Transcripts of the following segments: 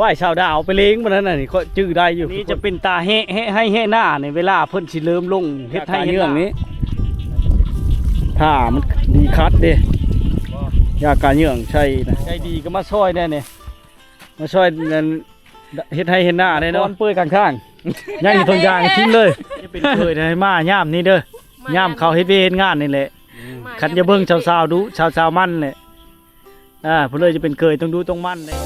ໄວ້ຊາວດາວໄປເລງມື້ນັ້ນນະ ນີ້ຂ້ອຍຈື່ໄດ້ຢູ່. ນີ້ຈະເປັນຕາແຮະ ແຮະໄຮ່ແຮະນານີ້ ເວລາເພິ່ນຊິເລີ່ມລົງເຮັດໄຮ່ເຮັດນານີ້ ຖ້າມັນດີຄັດເດ້ ຢາກາເຫຍື່ອງໃສ່ນະ ໃຈດີກໍມາຊ່ອຍແດ່ນີ້ ມາຊ່ອຍນັ້ນ ເຮັດໄຮ່ເຮັດນາແດ່ເນາະ ເປື່ອຍຂ້າງໆ ຍັງຢູ່ທົ່ງຢາງຖິ້ມເລີຍ. ຈະເປັນເຄີຍໄດ້ມາຍາມນີ້ເດີ ມາຍາມເຂົາເຮັດວຽກເຮັດງານນີ້ແຫຼະ. ອືມ ຄັນຈະເບິ່ງສາວໆດຸ ສາວໆມັນແຫຼະ. ອ່າ ຜູ້ເລີຍຈະເປັນເຄີຍຕ້ອງດຸຕ້ອງໝັ້ນເດ້.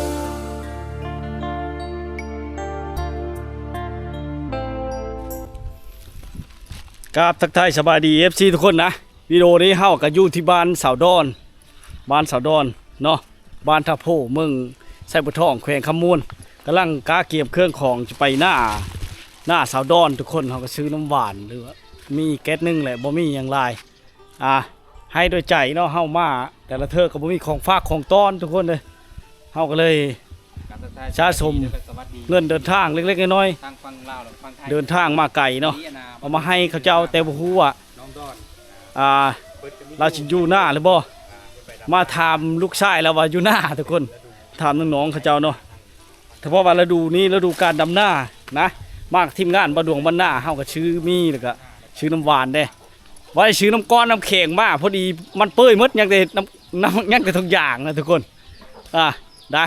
ກາບທັກທາຍສະບາຍດີ ເອັຟຊີ ທຸກຄົນນະ. ວິດີໂອນີ້ເຮົາກໍຢູ່ທີ່ບ້ານສາວດອນ ບ້ານສາວດອນເນາະ ບ້ານທ່າໂພ ເມືອງໄຊບົວທອງ ແຂວງຄຳມ່ວນ ກຳລັງກະກຽມເຄື່ອງຂອງຈະໄປນາ ນາສາວດອນ. ທຸກຄົນ ເຮົາກໍຊື້ນ້ຳຫວານ ຫຼືວ່າມີແກັດໜຶ່ງແຫຼະ ບໍ່ມີຫຍັງຫຼາຍ ອ່າ ໃຫ້ດ້ວຍໃຈເນາະ. ເຮົາມາແຕ່ລະເທື່ອກໍບໍ່ມີຂອງຝາກຂອງຕ້ອນ ທຸກຄົນເອີຍ ເຮົາກໍເລີຍ ສະສົມເງິນເດີນທາງເລັກໆນ້ອຍໆ ເດີນທາງມາໄກເນາະ ເອົາມາໃຫ້ເຂົາເຈົ້າ ແຕ່ບໍ່ຮູ້ວ່າ ອ່າ ລາວຊິຢູ່ນາຫຼືບໍ່. ມາຖາມລູກຊາຍລາວວ່າຢູ່ນາ ທຸກຄົນ ຖາມນ້ອງໆເຂົາເຈົ້າເນາະ. ຖ້າເພາະວ່າລະດູນີ້ລະດູການດຳນານະ ມາກັບທີມງານບ່າວດວງບ້ານນາ ເຮົາກໍຊື້ໝີ່ ແລ້ວກໍຊື້ນ້ຳຫວານເດ້ ວ່າຊິຊື້ນ້ຳກ້ອນນ້ຳແຂງມາ ພໍດີມັນເປີຍໝົດ ຍັງແຕ່ນ້ຳ ນ້ຳ ຍັງແຕ່ທຸກຢ່າງນະທຸກຄົນ. ອ່າ ໄດ້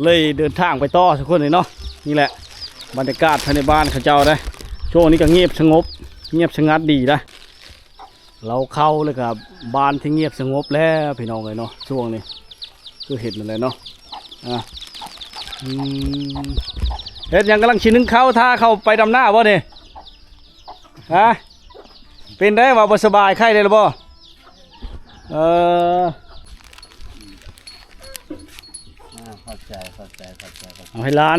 ເລີຍເດີນທາງໄປຕໍ່ທຸກຄົນເລີຍເນາະ. ນີ້ແຫຼະບັນຍາກາດພາຍໃນບ້ານເຂົາເຈົ້າເດ້ ຊ່ວງນີ້ກໍງຽບສະຫງົບ ງຽບສະຫງັດດີນະ. ລາວເຂົ້າແລ້ວກໍບ້ານທີ່ງຽບສະຫງົບແລ້ວ ພີ່ນ້ອງເອີຍເນາະ. ຊ່ວງນີ້ຄືເຫັນນັ້ນແຫຼະເນາະ. ອ່າ ອືມ ເຮັດຫຍັງ? ກຳລັງຊິໜຶ້ງເຂົ້າ ຖ້າເຂົ້າໄປດຳນາບໍ່ນີ້? ຮະ? ເປັນໄດ໋ ວ່າບໍ່ສະບາຍ ໄຂ້ໄດ້ຫຼືບໍ່? ເອີ ອ່າ ຂອບໃຈ ຂອບໃຈ ຂອບໃຈ ຂອບໃຈ. ເອົາໃຫ້ຫຼານ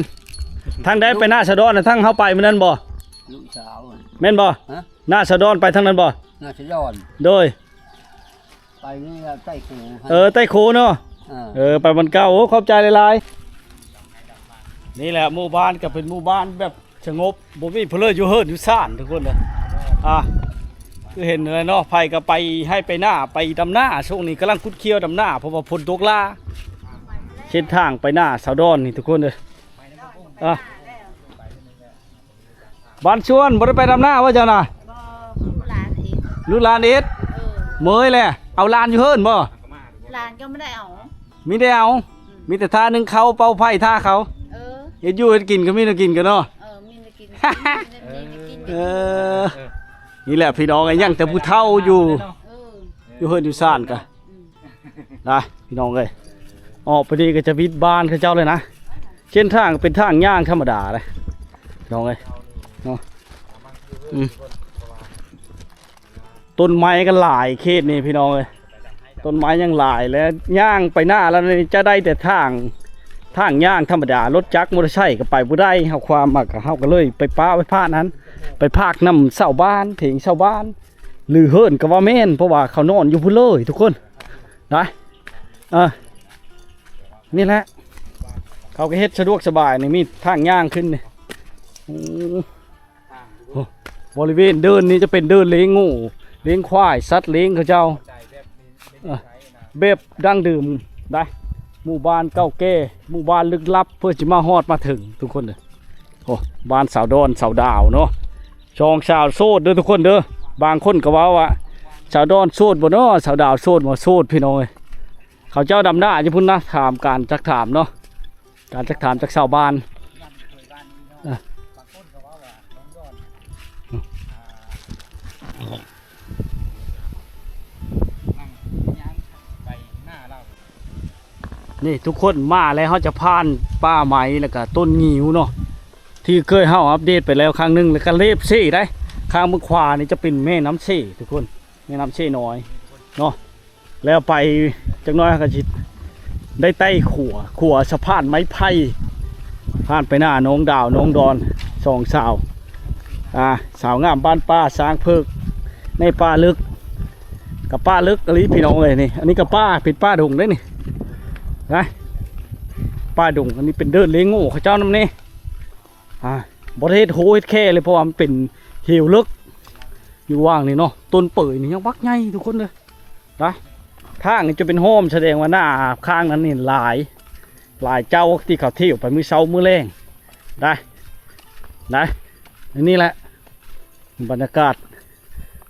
ທາງໃດໄປນາສະດອນນະ ທາງເຮົາໄປມື້ນັ້ນບໍ່? ລູກສາວ ແມ່ນບໍ່? ຮະ? ນາສະດອນໄປທາງນັ້ນບໍ່? ນາສະດອນ ໂດຍ ໄປນີ້ແຫຼະ ໃຕ້ຄູ ເອີ ໃຕ້ຄູເນາະ. ເອີ ເອີ ໄປບ່ອນເກົ່າ. ໂອ້ ຂອບໃຈຫຼາຍໆ. ນີ້ແຫຼະ ໝູ່ບ້ານກໍເປັນໝູ່ບ້ານແບບ ສະຫງົບ ບໍ່ມີຜູ້ເລີຍຢູ່ເຮືອນຢູ່ຊານ ທຸກຄົນເດີ. ອ່າ ຄືເຫັນແຫຼະເນາະ ໃຜກໍໄປໄຮ່ໄປນາ ໄປດຳນາ. ຊ່ວງນີ້ກຳລັງຂຸດຄ້ຽວດຳນາ ເພາະວ່າຝົນຕົກຫຼາ. ເສັ້ນທາງໄປນາສາວດອນນີ້ ທຸກຄົນເດີ. ອ່າ ບ້ານຊວນ ບໍ່ໄດ້ໄປດຳນາບໍ່ເຈົ້ານະ? ບໍ່ ລູກຫຼານເຮັດ ລູກຫຼານເຮັດ. ເອີ ເມື່ອຍແຫຼະ. ເອົາຫຼານຢູ່ເຮືອນບໍ່? ຫຼານກໍບໍ່ໄດ້ເອົາ ມີແຕ່ເອົາ ອືມ ມີແຕ່ຖ້າໜຶ້ງເຂົ້າເປົ່າໄຟຖ້າເຂົາ. ເອີ ເຮັດຢູ່ເຮັດກິນກໍມີແນວກິນກັນເນາະ. ເອີ ມີແນວກິນ ມີແນວກິນ ເອີ ນີ້ແຫຼະພີ່ນ້ອງເອີຍ ຍັງແຕ່ຜູ້ເຖົ້າຢູ່ ເອີ ຢູ່ເຮືອນຢູ່ຊານກະ ອືມ ນະ ພີ່ນ້ອງເອີຍ. ອອກໄປນີ້ກໍຈະວິດບ້ານເຂົາເຈົ້າເລີຍນະ. ເສັ້ນທາງເປັນທາງຍ່າງທຳມະດາເດ້ ພີ່ນ້ອງເອີຍເນາະ. ອືມ ຕົ້ນໄມ້ກໍຫຼາຍເຂດນີ້ພີ່ນ້ອງເອີຍ ຕົ້ນໄມ້ຍັງຫຼາຍ ແລະຍ່າງໄປນາແລ້ວນີ້ຈະໄດ້ແຕ່ທາງ ທາງຍ່າງທຳມະດາ ລົດຈັກມໍເຕີໄຊກໍໄປບໍ່ໄດ້. ເຮົາຄວາມມາກໍ ເຮົາກໍເລີຍໄປປະໄວ້ພາກນັ້ນ ໄປພາກນຳຊາວບ້ານ ເຖິງຊາວບ້ານ ຫຼືເຮືອນກໍວ່າແມ່ນ ເພາະວ່າເຂົານອນຢູ່ພຸ້ນເລີຍທຸກຄົນ ໄດ້. ເອີ ນີ້ແຫຼະ ເຂົາກໍເຮັດສະດວກສະບາຍນີ້ ມີທາງຍ່າງຂຶ້ນນີ້. ໂອ້ ໂອ້ ບໍລິເວນເດີ່ນນີ້ຈະເປັນເດີ່ນລ້ຽງງົວ ລ້ຽງຄວາຍ ສັດລ້ຽງເຂົາເຈົ້າ. ເອີ ແບບດັ້ງເດີມໄດ໋ ໝູ່ບ້ານເກົ່າແກ່ ໝູ່ບ້ານລຶກລັບ ເພື່ອຊິມາຮອດມາເຖິງທຸກຄົນເດີ. ໂອ້ ບ້ານສາວດອນ ສາວດາວເນາະ ສອງສາວໂສດເດີທຸກຄົນເດີ. ບາງຄົນກໍເວົ້າວ່າ ສາວດອນໂສດບໍ່ເນາະ ສາວດາວໂສດບໍ່? ໂສດ ພີ່ນ້ອງເອີຍ. ເຂົາເຈົ້າດຳໜ້າຢູ່ພຸ້ນນະ ຖາມການຈັກຖາມເນາະ ການຈັກຖາມຈາກຊາວບ້ານ. ເອີ ນີ້ທຸກຄົນ ມາແລ້ວເຮົາຈະຜ່ານປ່າໄມ້ ແລ້ວກະຕົ້ນງິ້ວເນາະ ທີ່ເຄີຍເຮົາອັບເດດໄປແລ້ວຄັ້ງໜຶ່ງ ແລ້ວກະເລບເຊໄດ໋. ຂ້າງເບື້ອງຂວານີ້ຈະເປັນແມ່ນ້ຳເຊທຸກຄົນ ແມ່ນ້ຳເຊນ້ອຍເນາະ. ແລ້ວໄປຈັກໜ້ອຍເຮົາກໍຊິໄດ້ໄຕ່ຂົວ ຂົວສະພານໄມ້ໄຜ່ ຜ່ານໄປໜ້ານ້ອງດາວ ນ້ອງດອນ ສອງສາວ ອ່າ ສາວງາມບ້ານປ່າຊ້າງເພິກ ໃນປ່າເລິກ ກໍປ່າເລິກອີ່ຫຼີພີ່ນ້ອງເອີຍ. ນີ້ ອັນນີ້ກໍປ່າ ເປັນປ່າດົງເດ້ນີ້ນະ ປ່າດົງ. ອັນນີ້ເປັນເດີ່ນເລ້ງໂງ່ເຂົາເຈົ້ານຳນີ້ ອ່າ ບໍ່ໄດ້ເຮັດໂຮເຮັດແຄເລີຍ ເພາະວ່າມັນເປັນເຫວເລິກ ຢູ່ຫວ່າງນີ້ເນາະ. ຕົ້ນເປີຍນີ້ຍັງບັກໃຫຍ່ທຸກຄົນເດີ. ນະ ທາງນີ້ຈະເປັນຮ່ອມ ສະແດງວ່າໜ້າຂ້າງນັ້ນນີ້ຫຼາຍ ຫຼາຍເຈົ້າທີ່ເຂົາທ່ຽວໄປມື້ເຊົ້າມື້ແລງ ໄດ້ ໄດ້ ນີ້ແຫຼະ ບັນຍາກາດ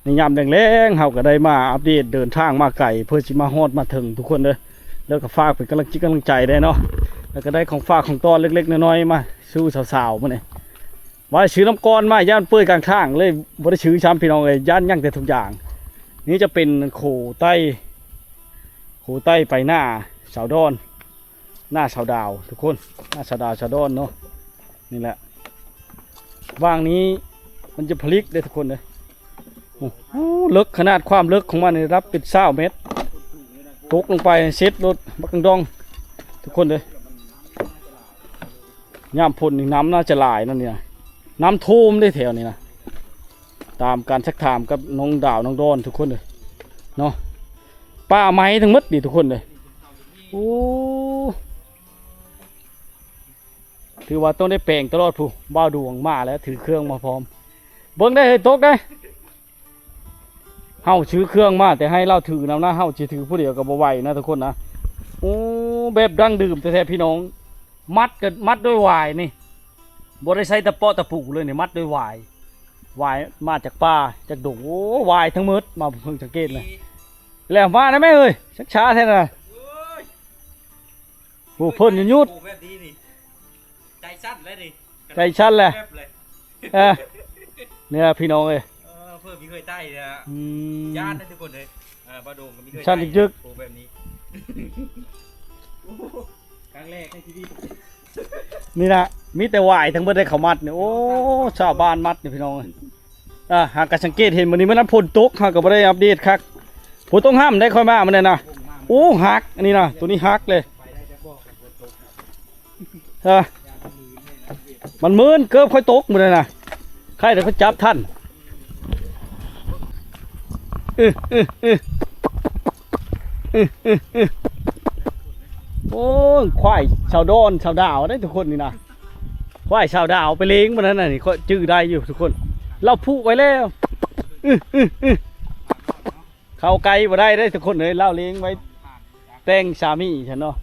ໃນຍາມແລງໆ ເຮົາກໍໄດ້ມາອັບເດດເດີນທາງມາໄກ ເພື່ອຊິມາຮອດມາເຖິງທຸກຄົນເດີ ແລ້ວກໍຝາກເປັນກຳລັງຈິດກຳລັງໃຈແດ່ເນາະ ແລ້ວກໍໄດ້ຂອງຝາກຂອງຕ້ອນເລັກໆນ້ອຍໆມາສູ່ສາວໆມື້ນີ້ ວ່າຊິຊື້ນ້ຳກ້ອນມາ ຢ້ານເປື່ອຍກາງທາງເລີຍ ບໍ່ໄດ້ຊື້ຊ້ຳພີ່ນ້ອງເອີຍ ຢ້ານຍັງແຕ່ທຸກຢ່າງ. ນີ້ຈະເປັນໂຄໃຕ້ ໂຄໃຕ້ໄປໜ້າສາວດອນ ໜ້າສາວດາວທຸກຄົນ ໜ້າສາວດາວສາວດອນເນາະ ນີ້ແຫຼະ ຫວ່າງນີ້ມັນຈະຜະລິກເດ້ທຸກຄົນເດ້. ໂອ້ໂຫ ເລິກຂະໜາດ ຄວາມເລິກຂອງມັນນີ້ລະດັບເປັນຊາວແມັດ ຕົກລົງໄປເຊັດໂລດບັກດອງໆ ທຸກຄົນເດ້. ຍາມຝົນນີ້ນ້ຳໜ້າຈະຫຼາຍນັ້ນນີ້ນະ ນ້ຳຖ້ວມເດ້ແຖວນີ້ນະ ຕາມການຊັກຖາມກັບນ້ອງດາວນ້ອງດອນທຸກຄົນເດ້ເນາະ. ປ່າໄມ້ທັງໝົດນີ້ທຸກຄົນເດ້. ໂອ້ ຖືວ່າຕ້ອງໄດ້ແປງຕະຫຼອດພຸ້ນ ບ່າວດວງມາແລ້ວ ຖືເຄື່ອງມາພ້ອມ. ເບິ່ງໄດ້ເຮີ້ຍ ຕົກໄດ້. ເຮົາຊື້ເຄື່ອງມາແຕ່ໃຫ້ລາວຖືນຳນະ ເຮົາຊິຖືຜູ້ດຽວກໍບໍ່ໄຫວນະທຸກຄົນນະ. ໂອ້ ແບບດັ້ງເດີມແທ້ໆ ພີ່ນ້ອງ ມັດກໍມັດດ້ວຍຫວາຍນີ້ ບໍ່ໄດ້ໃຊ້ຕະເປາະຕະປູເລີຍນີ້ ມັດດ້ວຍຫວາຍ ຫວາຍມາຈາກປ່າຈາກດົງ. ໂອ້ ຫວາຍທັງໝົດ ມາເພິ່ງສັງເກດເລີຍ ແລ້ວມານະແມ່ເອີຍ ຊັກຊ້າແທ້ນະ. ໂອ້ ເພິ່ນຫຍຸດ ໂອ້ ແບບນີ້ນີ້ ໃຈສັ່ນແລ້ວນີ້ ໃຈສັ່ນແລ້ວ ແບບເລີຍ ເອີ ນີ້ລະພີ່ນ້ອງເອີຍ ເອີ ເພື່ອມີເຄີຍໃຕ້ເລີຍ ອືມ ຢ້ານນະທຸກຄົນເອີຍ. ເອີ ບ່າວໂດງກໍມີເຄີຍ ສັ່ນຈຶກໆ ໂອ້ ແບບນີ້ ໂອ້ ຄັ້ງແລກໃນຊີວິດ ນີ້ນະ ມີແຕ່ຫວາຍທັງເບິດເດ້ເຂົາມັດນີ້. ໂອ້ ຊາວບ້ານມັດນີ້ພີ່ນ້ອງເອີຍ. ອ່າ ຫາກະສັງເກດເຫັນມື້ນີ້ມັນຝົນຕົກ ຫາກະບໍ່ໄດ້ອັບເດດຄັກ. ຝົນຕົກຫ້ຳໄດ້ ຂ້ອຍມາມື້ນັ້ນນະ. ໂອ້ ຫັກ ອັນນີ້ນະ ໂຕນີ້ຫັກເລີຍ. ເອີ ມັນມື່ນ ເກີບຂ້ອຍຕົກມື້ນັ້ນນະ ໃຄແຕ່ຂ້ອຍຈັບທັນ. ອື ອື ອື ອື ອື ອື ໂອ້ຍ ຄວາຍຊາວດອນຊາວດາວເດ້ທຸກຄົນນີ້ນະ. ຄວາຍຊາວດາວໄປເລງມື້ນັ້ນນະ ນີ້ຂ້ອຍຈື່ໄດ້ຢູ່ທຸກຄົນ ລາວຜູກໄວ້ແລ້ວ. ອື ອື ອື ເຂົ້າໃກ້ບໍ່ໄດ້ເດ້ທຸກຄົນເອີຍ ລາວເລງໄວ້ແຕ່ງສາມີຊັ້ນເນາະ.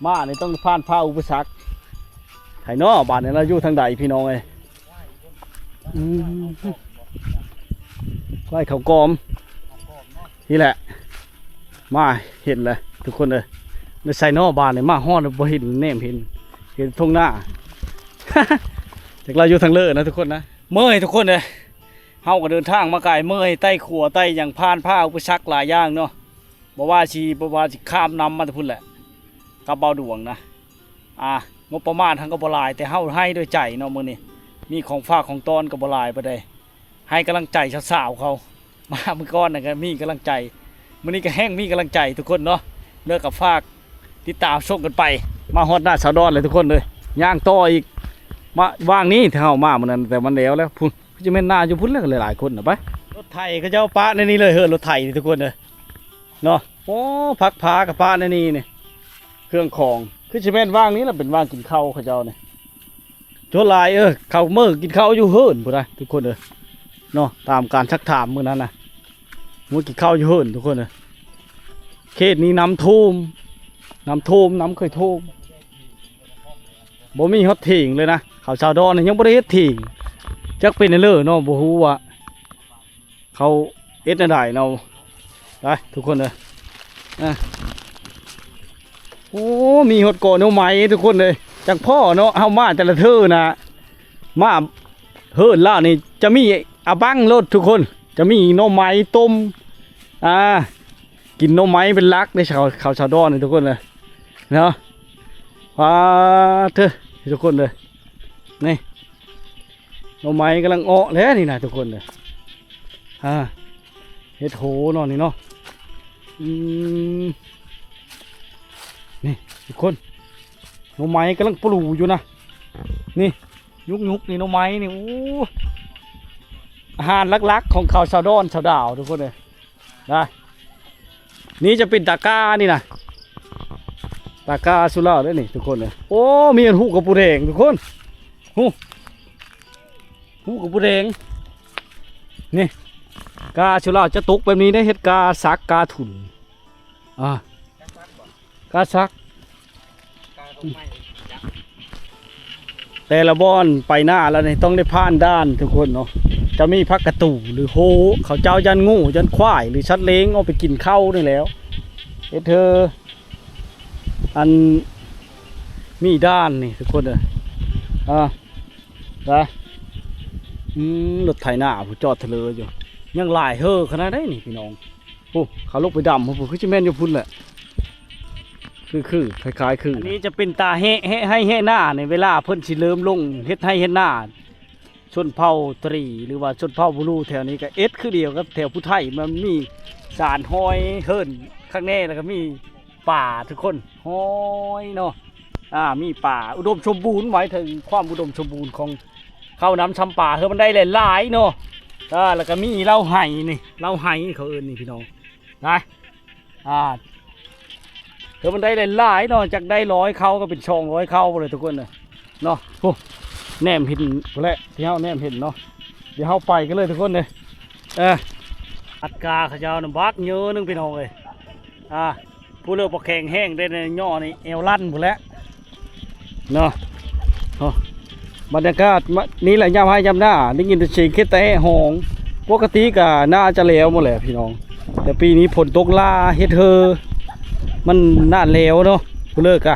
ມ້ານີ້ຕ້ອງຜ່ານຜ່າອຸປະສັກ. ໃຜເນາະ ບາດນີ້ລາວຢູ່ທາງໃດພີ່ນ້ອງເອີຍ. ອືມ ຄວາຍເຂົາກອມ ນີ້ແຫຼະ ມາເຫັນແລ້ວທຸກຄົນເອີຍ. ໄປໃສເນາະ ບາດນີ້ມາຮອດແລ້ວບໍ່ເຫັນ ແນມເຫັນ ເຫັນທົ່ງໜ້າ. ຈັກລາວຢູ່ທາງເລີນະທຸກຄົນນະ. ເມື່ອຍທຸກຄົນເອີຍ ເຮົາກໍເດີນທາງມາໄກ ເມື່ອຍ ໄຕ່ຂົວໄຕ່ຫຍັງ ຜ່ານຜ່າອຸປະສັກຫຼາຍຢ່າງເນາະ. ບໍ່ວ່າຊິ ບໍ່ວ່າຊິຂ້າມນ້ຳມາແຕ່ພຸ້ນແຫຼະ ກັບບ່າວດວງນະ. ອ່າ ງົບປະມານເຮົາກໍບໍ່ຫຼາຍ ແຕ່ເຮົາໃຫ້ດ້ວຍໃຈເນາະ. ມື້ນີ້ມີຂອງຝາກຂອງຕ້ອນກໍບໍ່ຫຼາຍປານໃດ ໃຫ້ກຳລັງໃຈສາວໆເຂົາ. ມາມື້ກ່ອນນະກໍມີກຳລັງໃຈ ມື້ນີ້ກໍແຮ່ງມີກຳລັງໃຈທຸກຄົນເນາະ. ແລ້ວກໍຝາກຕິດຕາມຊົມກັນໄປ ມາຮອດໜ້າສາວດອນແລ້ວທຸກຄົນເອີຍ. ຍ່າງຕໍ່ອີກ ມາຫວ່າງນີ້ທີ່ເຮົາມາມື້ນັ້ນ ແຕ່ມັນແລ້ວແລ້ວພຸ້ນ ຄືຈະແມ່ນໜ້າຢູ່ພຸ້ນແຫຼະ ຫຼາຍໆຄົນນະ. ໄປ ລົດໄຖເຂົາເຈົ້າປະໃນນີ້ເລີຍ ເຮີ້ ລົດໄຖນີ້ທຸກຄົນເອີຍເນາະ. ໂອ້ ພັກພາກັບປະໃນນີ້ນີ້ ເຄື່ອງຂອງ ຄືຊິແມ່ນຫວ່າງນີ້ລະ ເປັນຫວ່າງກິນເຂົ້າເຂົາເຈົ້ານີ້. ສ່ວນຫຼາຍ ເອີ ເຂົາເມືອກິນເຂົ້າຢູ່ເຮືອນພຸ້ນນະທຸກຄົນເອີຍເນາະ. ຕາມການຊັກຖາມມື້ນັ້ນນະ ເມືອກິນເຂົ້າຢູ່ເຮືອນທຸກຄົນເອີຍ. ເຂດນີ້ນ້ຳຖ້ວມ ນ້ຳຖ້ວມ ນ້ຳເຄີຍຖ້ວມ ບໍ່ມີຮອດຖຽງເລີຍນະ. ເຂົາຊາວດອນນີ້ຍັງບໍ່ໄດ້ເຮັດຖຽງ ຈັກເປັນແນວເລີເນາະ ບໍ່ຮູ້ວ່າ ເຂົາເຮັດແນວໃດເນາະ. ໄປທຸກຄົນເດີ ອ່າ ໂອ້ ມີຮອດເກາະໜໍ່ໄມ້ທຸກຄົນເອີຍ. ຈັກພໍ້ເນາະ ເຮົາມາແຕ່ລະເທື່ອນະ ມາເຮືອນລາວນີ້ຈະມີອາບັງໂລດທຸກຄົນ ຈະມີໜໍ່ໄມ້ຕົ້ມ ອ່າ ກິນໜໍ່ໄມ້ເປັນຫຼັກເດ້ ເຂົາ ເຂົາຊາວດອນນີ້ທຸກຄົນເອີຍເນາະ. ປາດເທີ ທຸກຄົນເດີ ນີ້ ໜໍ່ໄມ້ກຳລັງເອາະແລ້ວນີ້ນະທຸກຄົນເດີ ອ່າ ເຮັດໂຫເນາະນີ້ເນາະ. ອືມ ນີ້ທຸກຄົນ ໜໍ່ໄມ້ກຳລັງປະລູຢູ່ນະ ນີ້ ຍຸກໆນີ້ໜໍ່ໄມ້ນີ້. ໂອ້ ອາຫານຫຼັກໆຂອງເຂົາຊາວດອນຊາວດາວທຸກຄົນເອີຍ. ນະ ນີ້ຈະເປັນຕາກ້ານີ້ນະ ຕາກ້າສຸລາວເດ້ນີ້ທຸກຄົນເອີຍ. ໂອ້ ມີອັນຫູກະປູແດງທຸກຄົນ ຫູ ຫູກະປູແດງ ນີ້ ກ້າສຸລາວຈະຕົກແບບນີ້ເດ້ ເຮັດກ້າສັກກ້າທຸນ ອ່າ ກ້າສັກ ແຕ່ລະບ່ອນໄປນາແລ້ວນີ້ ຕ້ອງໄດ້ຜ່ານດ່ານທຸກຄົນເນາະ. ຈະມີຜັກກະຕູ ຫຼື ໂຮ ເຂົາເຈົ້າຢ້ານງູ ຢ້ານຄວາຍ ຫຼື ສັດເລ້ງເອົາໄປກິນເຂົ້ານີ້ແຫຼ້ວ. ເຮັດເທີ ອັນ ມີດ່ານນີ້ທຸກຄົນເອີຍ. ອ່າ ໄປ ອືມ ລົດໄຖນາຜູ້ຈອດທະເລີຢູ່. ຍັງຫຼາຍເຮີຂະໜາດໃດນີ້ພີ່ນ້ອງ. ໂອ້ ເຂົາລົງໄປດຳພຸ້ນ ຄືຊິແມ່ນຢູ່ພຸ້ນແຫຼະ. ຄື ຄື ຄ້າຍໆ ຄື ອັນນີ້ຈະເປັນຕາແຮະ ແຮະໄຮ່ແຮະນານີ້ ເວລາເພິ່ນຊິເລີ່ມລົງເຮັດໄຮ່ເຮັດນາ. ຊົນເຜົ່າຕະຫຼີ ຫຼືວ່າຊົນເຜົ່າບລູແຖວນີ້ກໍເຮັດຄືດຽວກັບແຖວຜູ້ໄທ ມັນມີສານຮອຍເຮີນຂ້າງແນ່ ແລ້ວກໍມີປ່າທຸກຄົນ ຮອຍເນາະ. ອ່າ ມີປ່າ ອຸດົມສົມບູນ ໝາຍເຖິງຄວາມອຸດົມສົມບູນຂອງເຂົ້ານ້ຳຊຳປາ ເຮີມັນໄດ້ຫຼາຍໆເນາະ. ອ່າ ແລ້ວກໍມີເລົ້າໄຮ່ນີ້ ເລົ້າໄຮ່ເຂົາເອີ້ນນີ້ພີ່ນ້ອງ ນະ. ອ່າ ເອີ ມັນໄດ້ຫຼາຍໆເນາະ ຈັກໄດ້ຮ້ອຍເຄົ້າກໍເປັນສອງຮ້ອຍເຄົ້າພຸ້ນແຫຼະທຸກຄົນເອີຍເນາະ. ໂອ້ ແນມເຫັນພຸ້ນແຫຼະ ທີ່ເຮົາແນມເຫັນເນາະ. ດຽວເຮົາໄປກັນເລີຍທຸກຄົນເດີ. ເອີ ອັດກາເຂົາເຈົ້ານະບັກເຍີໜຶ່ງພີ່ນ້ອງເອີຍ. ອ່າ ຜູ້ເລີກບໍ່ແຂງແຮງໄດ້ ຍໍນີ້ແອວລັນພຸ້ນແຫຼະ. ເນາະ ໂອ້ ບັນຍາກາດມາ ນີ້ແຫຼະ ຍາມໄຮ່ຍາມນາ ໄດ້ຍິນແຕ່ສຽງເຂັດແຕ່ແຮ່ຮ້ອງ. ປົກກະຕິກະໜ້າຈະແລ້ວໝົດແຫຼະພີ່ນ້ອງ ແຕ່ປີນີ້ຝົນຕົກຫຼ້າເຮັດເຮີ ມັນໜ້າແລ້ວເນາະ. ຜູ້ເລີກກະ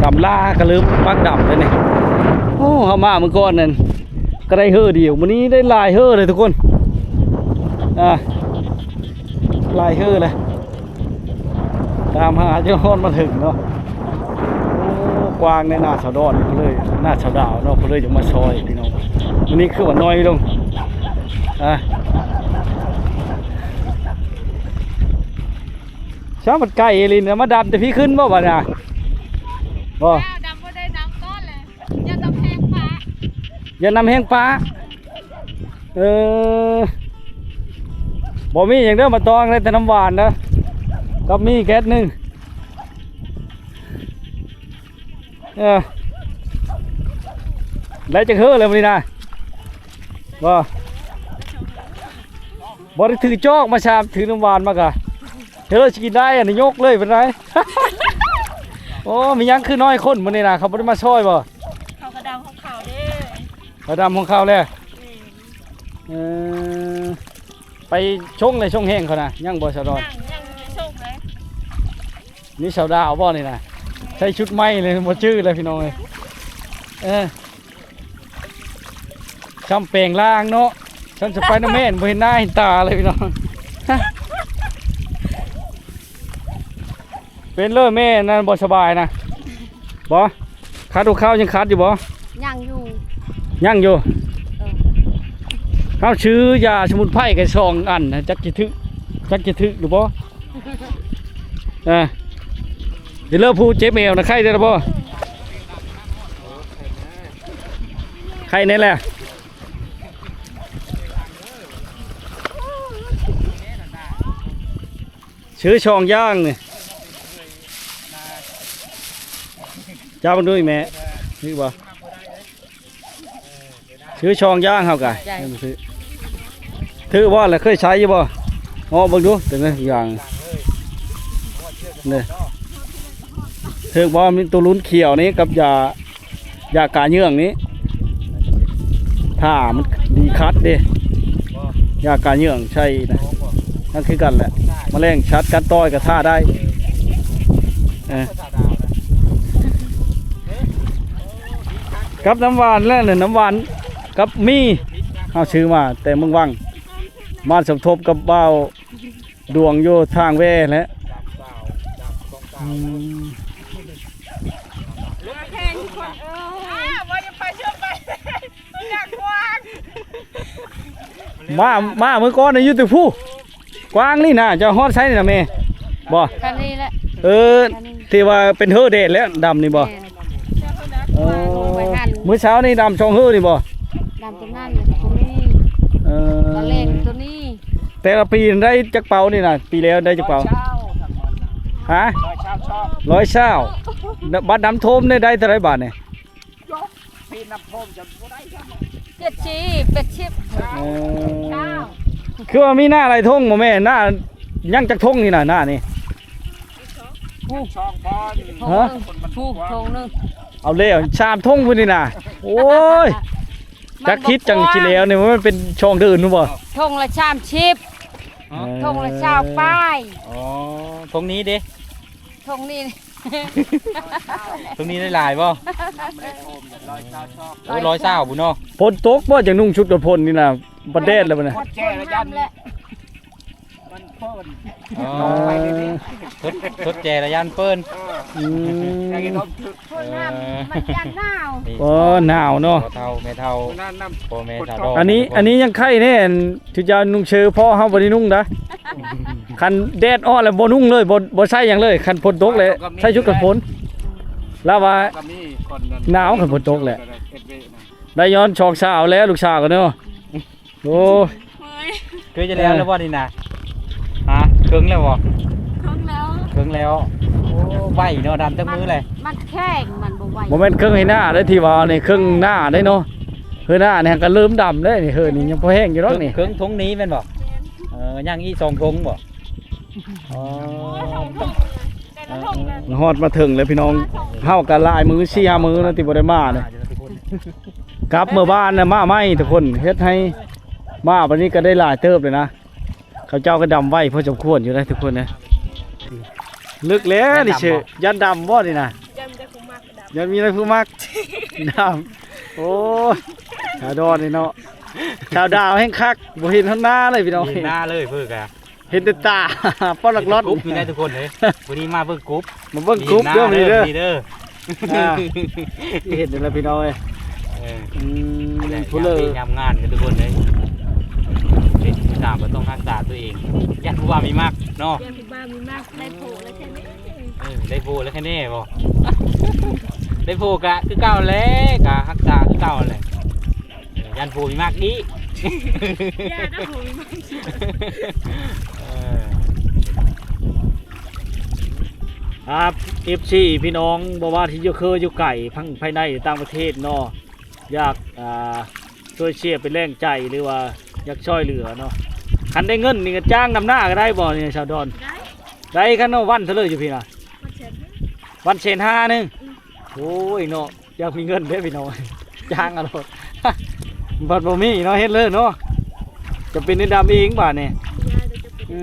ດຳຫຼ້າ ກະເລີ່ມປັກດຳແລ້ວນີ້. ໂອ້ ເຮົາມາມື້ກ່ອນນັ້ນກະໄດ້ເຮີດຽວ ມື້ນີ້ໄດ້ຫຼາຍເຮີເລີຍທຸກຄົນ. ອ່າ ຫຼາຍເຮີເລີຍ. ຕາມຫາຈົນຮອດມາເຖິງເນາະ. ໂອ້ ກວາງໃນໜ້າສາວດອນເພິ່ນເລີຍ ໜ້າສາວດາວເນາະ ເພິ່ນເລີຍຢາກມາຊ່ອຍພີ່ນ້ອງ. ມື້ນີ້ຄືວ່າໜ້ອຍລົງ. ອ່າ ຊ້າງມັນໄກອີ່ຫຼີນະ ມາດຳແຕ່ພີ້ຂຶ້ນບໍ່ບາດນະ? ບໍ່ ດຳບໍ່ໄດ້ ດຳກ່ອນແຫຼະ ຢ່ານຳແຮງປາ ຢ່ານຳແຮງປາ. ເອີ ບໍ່ມີຫຍັງເດີ ມາຕ້ອງໄດ້ແຕ່ນ້ຳຫວານເດີ ກັບມີແກັດໜຶ່ງ. ເອີ ໄດ້ຈັກເຮີແລ້ວມື້ນີ້ນະ? ບໍ່ ບໍ່ໄດ້ຖືຈອກມາຊາມ ຖືນ້ຳຫວານມາກະ ເຮີຊິກິນໄດ້ ອັນນີ້ຍົກເລີຍເປັນໄດ? ໂອ້ ມີຫຍັງຄືນ້ອຍຄົນມື້ນີ້ນະ ເຂົາບໍ່ໄດ້ມາຊ່ອຍບໍ່? ເຂົາກະດຳຂອງເຂົາເດ້ ເຂົາດຳຂອງເຂົາແລ້ວ. ແມ່ນ ເອີ ໄປຊົງແລ້ວຊົງແຮງເຂົານະ ຍັງບໍ່ສາວດອນ? ຍັງ ຍັງບໍ່ໄດ້ຊົງເລີຍ. ນີ້ສາວດາວບໍ່ນີ້ນະ? ໃສ່ຊຸດໃໝ່ເລີຍ ບໍ່ຈື່ແລ້ວພີ່ນ້ອງເອີຍ. ເອີ ຊ່ຳແປງຮ່າງເນາະ ຊ່ຳສະໄປເດີແມນ ບໍ່ເຫັນໜ້າເຫັນຕາເລີຍພີ່ນ້ອງ. ເປັນເລີແມ່ນັ້ນບໍ່ສະບາຍນະ? ບໍ່ ຄັດຫົວເຂົ່າຍັງຄັດຢູ່ບໍ່? ຍັງຢູ່ ຍັງຢູ່. ເອີ ເຮົາຊື້ຢາສະໝຸນໄພກັນສອງອັນນະ ຈັກຊິຖືກ ຈັກຊິຖືກຫຼືບໍ່? ເອີ ດຽວເລີຜູ້ເຈັບແອວນະ ໄຂ້ແດ່ແລ້ວບໍ່? ໄຂ້ແນ່ແຫຼະ. ຊື້ສອງຢ່າງນີ້ ຈັບເບິ່ງດູອີ່ແມ່ ຖືກບໍ່? ຊື້ສອງຢ່າງເຮົາກະ ໃຊ່ ຖືກບໍ່ລະ? ເຄີຍໃຊ້ຢູ່ບໍ່? ເອົາເບິ່ງດູ ເປັນຢ່າງນີ້ ຖືກບໍ່? ມີໂຕລຸ້ນຂຽວນີ້ກັບຢາ ຢາກາເຫຍື້ອງນີ້ ຖ້າມັນດີຄັດເດ້ ຢາກາເຫຍື້ອງໃສ່ນະ ນັ້ນຄືກັນແຫຼະ ມະແລງສັດກັດຕ່ອຍກະຖ້າໄດ້. ເອີ ກັບນ້ຳຫວານແລ້ວ ນ້ຳຫວານກັບໝີ່ ເຮົາຊື້ມາແຕ່ເມືອງວັງ ມາສົມທົບກັບບ່າວ ດວງຢູ່ທາງແວ່ແຫຼະ. ອືມ ເຫຼືອແພງທຸກຄົນເອີຍ ບໍ່ຢາກໄປເຊື່ອໄປ ຢາກກວ້າງ. ມາ ມາມື້ກ່ອນຢູ່ແຕ່ພຸ້ນ ກວ້າງນີ້ນະ ເຈົ້າຮອດໃສນີ້ນະແມ່? ບໍ່ ຄັນນີ້ແຫຼະ ເອີ ຄັນນີ້ ທີ່ວ່າເປັນເຮີແດດແລ້ວ ດຳນີ້ບໍ່? ແມ່ນ ເອີ ກວ້າງລົງໄປຫັ້ນ ມື້ເຊົ້ານີ້ດຳສອງເຮີນີ້ບໍ່? ດຳຕົວນັ້ນ ຕົວນີ້ ເອີ ຕອນແລງຕົວນີ້. ແຕ່ລະປີໄດ້ຈັກເປົານີ້ນະ? ປີແລ້ວໄດ້ຈັກເປົາ? ຮະ? ຮ້ອຍຊາວ ບັດນ້ຳຖ້ວມນີ້ໄດ້ເທົ່າໃດບາດນີ້? ປີນ້ຳຖ້ວມຈະບໍ່ໄດ້ ເຈັດສິບ ແປດສິບ. ເອີ ຄືວ່າມີນາຫຼາຍທົ່ງບໍ່ແມ່? ນາຍັງຈັກທົ່ງນີ້ນະ ນານີ້? ຜູ້ ຮະ ຜູ້ຖົງໜຶ່ງ ເອົາແລ້ວ ສາມຖົງພຸ້ນນີ້ນະ. ໂອ້ຍ ຈັກທິດຈັ່ງຊິແລ້ວນີ້ ມັນບໍ່ພໍ ມັນເປັນຊ່ອງເດີນພຸ້ນບໍ່? ຖົງລະສາມສິບ ເອີ ຖົງລະຊາວປາຍ. ອໍ ຖົງນີ້ເດ? ຖົງນີ້ ຖົງນີ້ໄດ້ຫຼາຍບໍ່? ໂອ້ ຮ້ອຍຊາວພຸ້ນເນາະ. ຝົນຕົກບໍ່ ຈັ່ງນຸ່ງຊຸດກັນຝົນນີ້ນະ ບັດແດດແລ້ວບັດນີ້ ແຈລະຢັນ ມັນເປີ້ນ ອໍ ໄປເລີຍເດ້ ທົດ ທົດແຈລະຢ້ານເປີ້ນ ເອີ ອືມ ຢາກໃຫ້ລົມຖືກ ເອີ ມັນຢ້ານໜາວ ນີ້ ອໍ ໜາວເນາະ ພໍ່ເຖົ້າແມ່ເຖົ້າ ນັ້ນນຳ ພໍ່ແມ່ສາວດອກ ອັນນີ້ ອັນນີ້ຍັງໄຄແດ່ ອັນທີ່ຈະນຸ່ງເຊີ ພໍ່ເຮົາບໍ່ໄດ້ນຸ່ງນະ ຄັນແດດອອກແລ້ວບໍ່ນຸ່ງເລີຍ ບໍ່ ບໍ່ໃສ່ຫຍັງເລີຍ ຄັນຝົນຕົກແຫຼະ ໃສ່ຊຸດກັນຝົນ ລາວວ່າ ກໍມີຄົນນັ້ນ ໜາວຄັນຝົນຕົກແຫຼະ ເຮັດເວກນະ ໄດ້ຍ້ອນສອງສາວແລ້ວ ລູກສາວກໍເນາະ. ໂອ້ຍ ເຄີຍຈະແລ້ວແລ້ວບໍ່ນີ້ນະ? ຮະ ເຄິ່ງແລ້ວບໍ່? ເຄິ່ງແລ້ວ ເຄິ່ງແລ້ວ. ໂອ້ ໄວເນາະ ດຳຈັກມື້ແຫຼະ? ມັນແຂງ ມັນບໍ່ໄວ. ບໍ່ແມ່ນເຄິ່ງໃຫ້ໜ້າເດ້ທີ່ວ່ານີ້ ເຄິ່ງໜ້າເດ້ເນາະ. ເຮີໜ້ານີ້ກໍເລີ່ມດຳແລ້ວນີ້ ເຮີນີ້ຍັງພໍແຫ້ງຢູ່ດອກນີ້. ເຄິ່ງຖົງນີ້ແມ່ນບໍ່? ເອີ ຍັງອີກສອງຖົງບໍ່? ອໍ ຮອດມາເຖິງແລ້ວພີ່ນ້ອງ ເຮົາກໍຫຼາຍມື້ ສີ່ຫ້າມື້ແລ້ວທີ່ບໍ່ໄດ້ມານີ້. ກັບເມືອບ້ານນະ ມາໃໝ່ທຸກຄົນ ເຮັດໃຫ້ມາບັດນີ້ກໍໄດ້ຫຼາຍເຕີບເລີຍນະ. ເຂົາເຈົ້າກໍດຳໄວພໍສົມຄວນຢູ່ເດ້ທຸກຄົນເດ້. ເລິກແລ້ວນີ້ເຊີ ຢ້ານດຳບໍ່ນີ້ນະ? ຢ້ານມີແຕ່ຜູ້ມັກດຳ ຢ້ານມີແຕ່ຜູ້ມັກດຳ. ໂອ້ຍ ສາວດອນນີ້ເນາະ ສາວດາວແຮ່ງຄັກ ບໍ່ເຫັນຮອດໜ້າເລີຍພີ່ນ້ອງ ເຫັນໜ້າເລີຍເພິ່ນກະ ເຫັນແຕ່ຕາ ປ້ອນລັກລອດ ເຫັນກົບຢູ່ໄດ໋ທຸກຄົນເອີຍ. ມື້ນີ້ມາເບິ່ງກົບ ມາເບິ່ງກົບເດີມື້ນີ້ເດີ ອ່າ ເຫັນແລ້ວພີ່ນ້ອງເອີຍ. ເອີ ອືມ ຜູ້ເລີຍງາມງານກັນທຸກຄົນເອີຍ. ເປັນຜູ້ສາວກໍຕ້ອງຮັກສາຕົວເອງ ຢ້ານຜູ້ບ່າວມີມັກເນາະ ຢ້ານຜູ້ບ່າວມີມັກ ໄດ້ໂພແລ້ວແຄ່ນີ້ ເອີ ໄດ້ໂພແລ້ວແຄ່ນີ້ບໍ່? ໄດ້ໂພກະຄືເກົ່າແຫຼະ ກະຮັກສາຄືເກົ່າແຫຼະ. ຢ້ານຜູ້ມີມັກອີກ ຢ້ານຜູ້ມີມັກ. ເອີ ອ່າ ເອັຟຊີ ພີ່ນ້ອງ ບໍ່ວ່າທີ່ຢູ່ເຄີຢູ່ໄກ ທັງພາຍໃນ ຫຼື ຕ່າງປະເທດເນາະ ຢາກ ອ່າ ຊ່ວຍເຊຍເປັນແຮງໃຈ ຫຼືວ່າຢາກຊ່ອຍເຫຼືອເນາະ ຄັນໄດ້ເງິນນີ້ກໍຈ້າງດຳນາກໍໄດ້ບໍ່ນີ້ ສາວດອນ? ໄດ້ ໄດ້. ຄັນວ່າວັນເທົ່າໃດຢູ່ພີ້ນະ? ວັນແສນຫ້າ ວັນແສນຫ້າໜຶ່ງ. ອືມ ໂອ້ຍເນາະ ຢາກມີເງິນເດ້ພີ່ນ້ອງ ຈ້າງເອົາໂລດ ບັດບໍ່ມີເນາະ ເຮັດເລີຍເນາະ ຈະເປັນໄດ້ດຳເອງບາດນີ້. ອື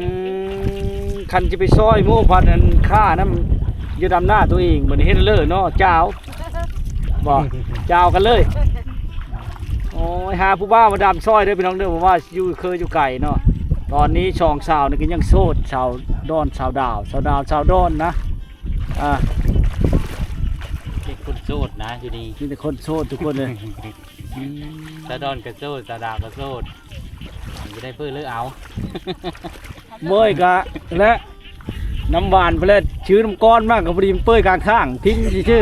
ມ ຄັນຈະໄປຊ່ອຍໝູ່ພັດ ອັນ ຄ່ານຳ ຢູ່ດຳນາຕົວເອງ ບັດນີ້ເຮັດເລີຍເນາະ ຈາວ ບໍ່ ຈາວກັນເລີຍ. ໂອ້ຍ ຫາຜູ້ບ່າວມາດຳຊ່ອຍເດີພີ່ນ້ອງເດີ ບໍ່ວ່າຢູ່ເຄີຢູ່ໄກເນາະ. ຕອນນີ້ສອງສາວນີ້ກໍຍັງໂສດ ສາວດອນ ສາວດາວ ສາວດາວ ສາວດອນນະ. ອ່າ ເປັນຄົນໂສດນະຢູ່ນີ້ ມີແຕ່ຄົນໂສດທຸກຄົນເລີຍ. ອືມ ສາວດອນກໍໂສດ ສາວດາວກໍໂສດ ບໍ່ໄດ້ເພີ້ເລີກເອົາ. ເມີຍກະ ແລະ ນ້ຳຫວານເພິ່ນແຫຼະ ຊື້ນ້ຳກ້ອນມາກໍພໍດີມັນເປີຍກາງທາງ ຖິ້ມຊື່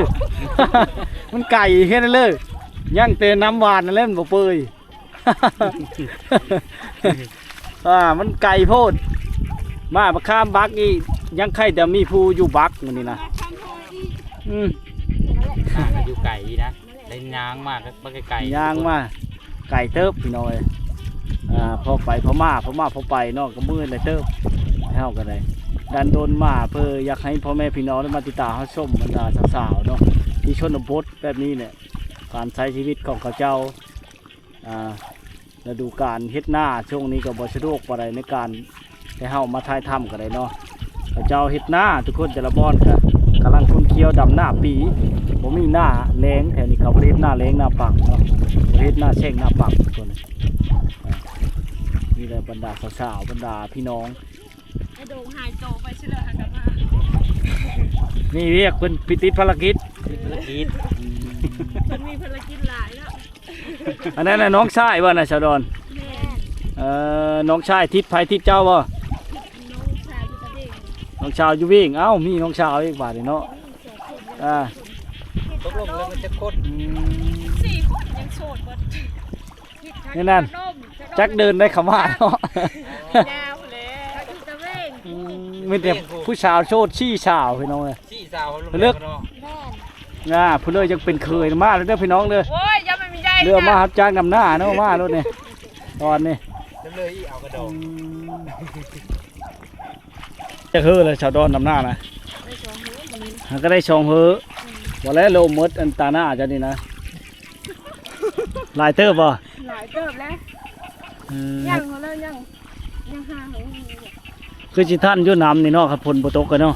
ໆ ມັນໄກເຮັດໃຫ້ເລີກ ຍັງແຕ່ນ້ຳຫວານນັ້ນແຫຼະມັນບໍ່ເປີຍ. ອ່າ ມັນໄກໂພດ ມາບັກຂາມບັກນີ້ ຍັງໄຄແຕ່ມີຜູ້ຢູ່ບັກມື້ນີ້ນະ. ອືມ ມາກໍຢູ່ໄກນະ ໄດ້ຍ່າງມາກໍບໍ່ໄກໆ ຍ່າງມາໄກເຕີບພີ່ນ້ອງເອີຍ. ອ່າ ພໍໄປພໍມາ ພໍມາພໍໄປເນາະ ກໍເມື່ອຍຫຼາຍເຕີບ. ເຮົາກໍໄດ້ດັນດົນມາ ເພື່ອຢາກໃຫ້ພໍ່ແມ່ພີ່ນ້ອງໄດ້ມາຕິດຕາມຮັບຊົມບັນດາສາວໆເນາະ ທີ່ຊົນນະບົດແບບນີ້ແຫຼະ ການໃຊ້ຊີວິດຂອງເຂົາເຈົ້າ. ອ່າ ລະດູການເຮັດນາຊ່ວງນີ້ກໍບໍ່ສະດວກປານໃດໃນການ ແຕ່ເຮົາມາຖ່າຍທຳກໍໄດ້ເນາະ ເຂົາເຈົ້າເຮັດນາທຸກຄົນ ແຕ່ລະບ່ອນກໍກຳລັງຂຸ້ນຂຽວດຳນາປີ ບໍ່ມີນາແລ້ງ ແຖວນີ້ເຂົາບໍ່ໄດ້ເຮັດນາແລ້ງນາປັງເນາະ ບໍ່ໄດ້ເຮັດນາແຊງນາປັງທຸກຄົນ. ອ່າ ນີ້ແຫຼະບັນດາສາວໆ ບັນດາພີ່ນ້ອງ ໄອ້ໂດງຫາຍໂຕໄປຊິເລີຫາກັບມາ ມີວຽກ ເພິ່ນຕິດພາລະກິດ ຕິດພາລະກິດ ອືມ ເພິ່ນມີພາລະກິດຫຼາຍເນາະ. ອັນນັ້ນນະນ້ອງຊາຍບໍ່ນະ ສາວດອນ? ແມ່ນ ເອີ ນ້ອງຊາຍຕິດໃຜ ຕິດເຈົ້າບໍ່? ນ້ອງຊາຍຢູ່ຕະເວງ ນ້ອງຊາຍຢູ່ວຽງ. ເອົ້າ ມີນ້ອງຊາຍອີກບາດນີ້ເນາະ. ອ່າ ຕົກລົງແລ້ວມັນຈັກຄົນ? ອືມ ສີ່ຄົນຍັງໂສດເບິດ. ນີ້ນັ້ນ ຈັກເດີນໄດ້ເຂົ້າມາເນາະ ຍາວແລ້ວ ຢູ່ຕະເວງ. ອືມ ມີແຕ່ຜູ້ສາວໂສດ ສີ່ສາວ ພີ່ນ້ອງເອີຍ ສີ່ສາວ ເລິກ ແມ່ນ ອ່າ ຜູ້ເລີຍຍັງເປັນເຂີຍ ມາແລ້ວເດີພີ່ນ້ອງເດີ. ໂອ້ຍ ຢ່າໄປມີໃຫຍ່ ເລືອກມາຮັບຈ້າງດຳນາເນາະ ມາໂລດນີ້ ຕອນນີ້ ເລີຍອີກ ເອົາກະດອງ. ອືມ ຈັກເຮີແລ້ວ ສາວດອນ ດຳນານະ? ໄດ້ສອງເຮີ หาก็ได้สองเฮอ บ่แล้วลมหมดอันตาหน้าเจ้านี่นะ หลายเติบบ่ หลายเติบแล้ว เออ ยังเขาแล้วยัง ยังหาเขาอยู่ คือสิทันอยู่น้ำนี่เนาะ คันฝนบ่ตกก็เนาะ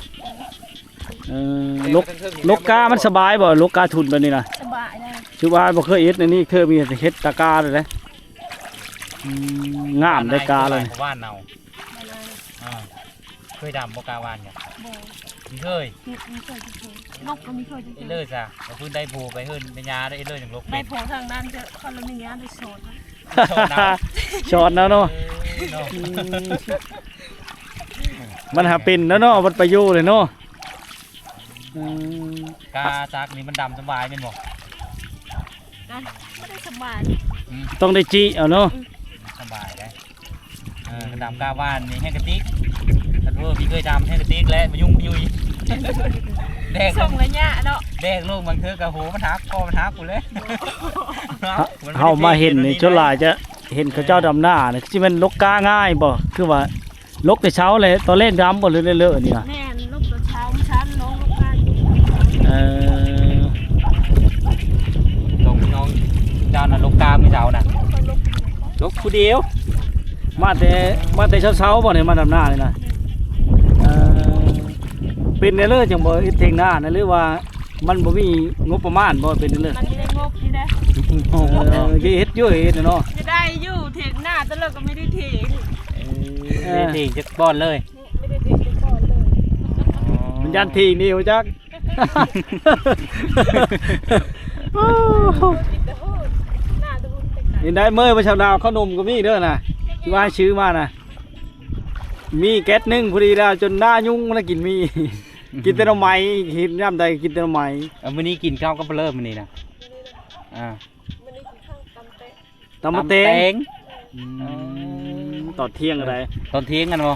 เออ ลก ลกกามันสบายบ่ ลกกาทุนแบบนี้นะ สบายนะ ถือว่าบ่เคยเฮ็ดอันนี้ เธอมีแต่เฮ็ดตะกาเลยนะ อืม งามได้กาเลย ว่านเอา อ่า เคยดำบ่กาหว่านเนี่ย บ่ บ่เคย บ่เคย บ่เคย ลกก็บ่เคย เออ เลยจ้ะ เอาพื้นได้โพไปเฮิ่นแม่ย่าได้ เออ เลยจังลก ได้โพทางนั้นเถอะ คนละแม่ย่าได้สอน สอนเอา สอนเอาเนาะ เออ เนาะ อืม มันหาเป็นแล้วเนาะ มันไปอยู่เลยเนาะ อืม กาจักนี่มันดำสบายแม่นบ่ นะ บ่ได้สบาย อืม ต้องได้จิเอาเนาะ อืม สบายได้ เออ ดำกาหว่านนี่แฮงกะติก ถ้าเพิ่นมีเคยดำแฮงกะติกและมายุ่งมายุย แดก ส่งระยะเนาะ แดกลูกบางเทื่อกะโหมันหัก คอมันหักพู้นแหละ เฮามาเห็นนี่ ส่วนหลายจะเห็นเขาเจ้าดำนานี่ คือสิแม่นลกกาง่ายบ่ คือว่า ลกแต่เช้าเลย ตอนแรกดำบ่ เลอะๆ นี่นะ แม่น ลกแต่เช้า มื้อเช้าลง ลกกาอยู่ เออ สองพี่น้องเจ้าน่ะลกกามื้อเช้าน่ะ ลกผู้เดียว มาแต่ มาแต่เช้าๆ บ่เนี่ย มาดำนานี่นะ เออ เป็นแน่เลยจังบ่เฮ็ดเถียงนานะ หรือว่ามันบ่มีงบประมาณบ่ เป็นแน่เลย มันบ่ได้งบนี่นะ เออ จะเฮ็ดอยู่ เฮ็ดเนาะ จะได้อยู่เถียงนา แต่เราก็ไม่ได้เถียง เออ เออ เถียงจักบ่อนเลย ไม่ได้เถียงจักบ่อนเลย อ๋อ มันย่านเถียงนี่ว่าจัก นี่ได้เมื่อยบ่ชาวนา ขนมก็มีเด้อนะ ที่ว่าซื้อมานะ มีแก๊สหนึ่งพอดีแล้ว จนหน้ายุ่งแล้วกินมี กินแต่หน่อไม้ เห็นยามใดกินแต่หน่อไม้ เอามื้อนี้กินข้าวกับเปลือกมื้อนี้นะ อ่า มื้อนี้กินข้าวตำแตง ตำบักแตง ตำบักแตง อืม ตอนเที่ยงอะไร ตอนเที่ยงกันบ่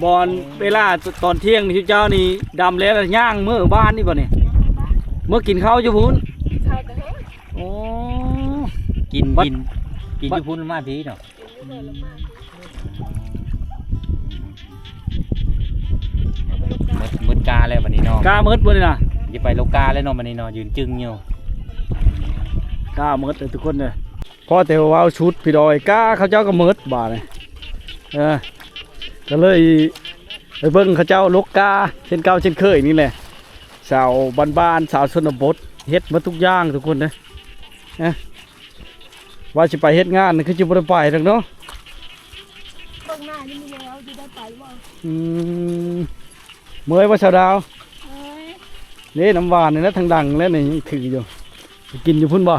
บอน เวลาตอนเที่ยงนี่เจ้านี่ดำแล้วย่างเมื่อบ้านนี่บ่นี่ เมื่อกินข้าวอยู่พุ้น ข้าวแต่เฮ้ย โอ้ กิน บัด กิน กินอยู่พุ้นมาพี้เนาะ หมด หมดกาแล้วบัดนี้เนาะ กาหมดบัดนี้นะ อย่าไปลกกาแล้วเนาะบัดนี้เนาะ ยืนจึงอยู่ กาหมดเลยทุกคนเลย พอแต่เว้าชุดพี่ดอย กาเขาเจ้าก็หมดบาดนี่ เออ ก็เลยไปเบิ่งเขาเจ้าลกกาเช่นเก่าเช่นเคยนี่แหละ สาวบ้านๆ สาวชนบท เฮ็ดหมดทุกอย่างทุกคนเด้อ เออ ว่าสิไปเฮ็ดงาน คือสิบ่ได้ไปดอกเนาะ เบิ่งหน้านี่มีแล้ว สิได้ไปบ่ อืม เมื่อยบ่สาวดาว เมื่อย นี่น้ำหวานนี่นะ ทางดังแล้วนี่ยังถืออยู่ ไปกินอยู่พุ้นบ่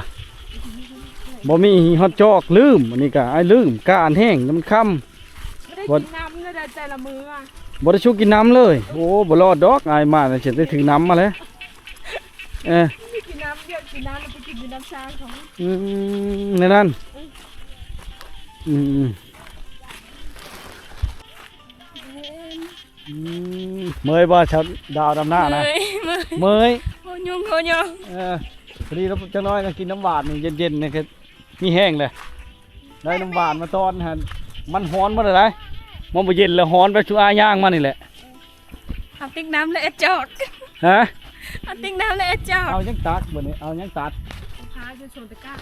บ่มีฮอดจอก ลืม อันนี้ก็อ้ายลืม กาอันแห้ง มันค่ำ บ่ได้กินน้ำเลยแต่ละมื้ออะ บ่ได้ชูกินน้ำเลย โอ้ บ่รอดดอก อ้ายมาแล้ว สิได้ถือน้ำมาแล้ว เออ ไม่ได้กินน้ำเยอะ กินน้ำแล้วไปกินอยู่น้ำชาเขา อืม ในนั้น อืม อืม อืม เมื่อยบ่ชาวดาวดำนานะ เมื่อย เมื่อย เมื่อย โหยุง โหยุง เออ พอดีแล้วจักหน่อยก็กินน้ำหวานนี่เย็นๆ นี่ก็มีแฮงเลย ได้น้ำหวานมาตอนหั่น มันฮ้อนหมดเลย มันบ่เย็นแล้วฮ้อน ไปชูอาย่างมานี่แหละ เอาติ๊กน้ำและแอดจอก ฮะ เอาติ๊กน้ำและแอดจอก เอาหยังตักบัดนี้ เอาหยังตัด พาอยู่สวนตะกร้า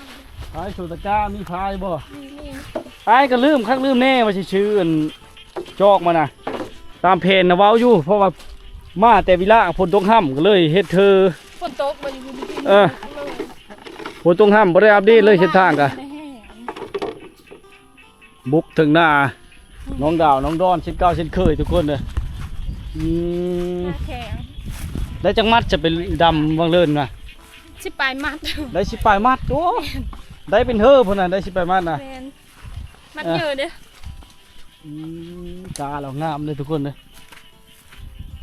พายสวนตะกร้า มีพายบ่ มี มี อ้ายก็ลืมคักลืมแน่ว่าสิซื้ออัน จอกมานะ ตามแผนนะเว้าอยู่ เพราะว่ามาแต่วิลาฝนตกฮ่ำก็เลยเฮ็ดเธอ ฝนตกมาอยู่ที่นี่ เออ เลย ฝนตกฮ่ำบ่ได้อัปเดตเลยเส้นทางกะ บุกถึงนา น้องดาว น้องดอน เช่นเก่าเช่นเคยทุกคนเลย อืม นาแข็ง ได้จักมัดจะเป็นดำวังเลินนะ สิบปลายมัด ได้สิบปลายมัด โอ้ ได้เป็นเฮอพุ่นน่ะ ได้สิบปลายมัดนะ แม่น มัด เออ เยอะเด้อ อืม กาแล้วงามเลยทุกคนเลย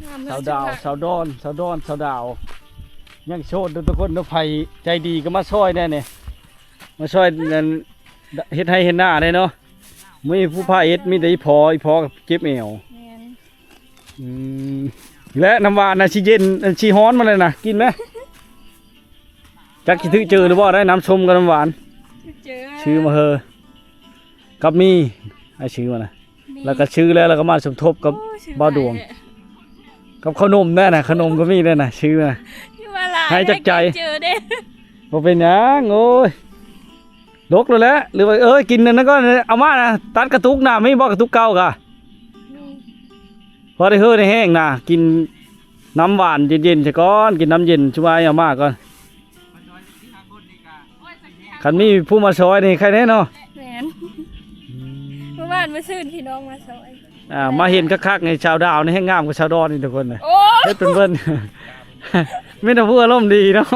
งามเลย สาวดาว สาวดอน สาวดอน สาวดาว ยังโสดเด้อทุกคนเด้อ ไผใจดีก็มาช่วยแน่นี่ มาช่วยนั่น เฮ็ดไฮ่เฮ็ดนาได้เนาะ มีผู้พาเฮ็ด มีแต่อีพ่อ อีพ่อเจ็บแอว แม่น อืม และน้ำหวานน่ะสิเย็น อันสิฮ้อนมาเลยนะ กินไหม จักสิถือเจอหรือบ่ ได้น้ำส้มกับน้ำหวาน เจอ ซื้อมาเฮอ กับมี ไอ้ซื้อมานะ มี แล้วก็ซื้อแล้ว แล้วก็มาสมทบกับ โอ้ย ซื้อ บ่าวดวง หลายแหละ ກັບເຂົ້າໜົມແດ່ນະ ເຂົ້າໜົມກໍມີແດ່ນະ ຊື້ມາ ຄືວ່າຫຼາຍ ໃຫ້ຈັກໃຈ ໃຫ້ເຈີເດ້ ບໍ່ເປັນຫຍັງ ໂອ້ຍ ດົກແລ້ວແຫຼະ ຫຼືວ່າ ເອີຍ ກິນອັນນັ້ນກ່ອນ ເອົາມານະ ຕັດກະຕຸກນະ ມີບໍ່ກະຕຸກເກົ່າກະ? ມີ ພໍໄດ້ເຮີໄດ້ແຮງນະ ກິນນ້ຳຫວານເຢັນໆ ຊະກ່ອນ ກິນນ້ຳເຢັນ ຊຸມອ້າຍເອົາມາກ່ອນ ຄັນມີຜູ້ມາຊ່ອຍນີ້ໃຄແນ່ເນາະ ແມ່ນ ອືມ ມື້ວານມື້ຊືນພີ່ນ້ອງມາຊ່ອຍ ອ່າ ມາເຫັນຄັກໆ ນີ້ ຊາວດາວນີ້ແຮງງາມກວ່າຊາວດອນນີ້ທຸກຄົນນະ ໂອ້ ເຮັດເປັນເບິ່ນ ມີແຕ່ຜູ້ອາລົມດີເນາະ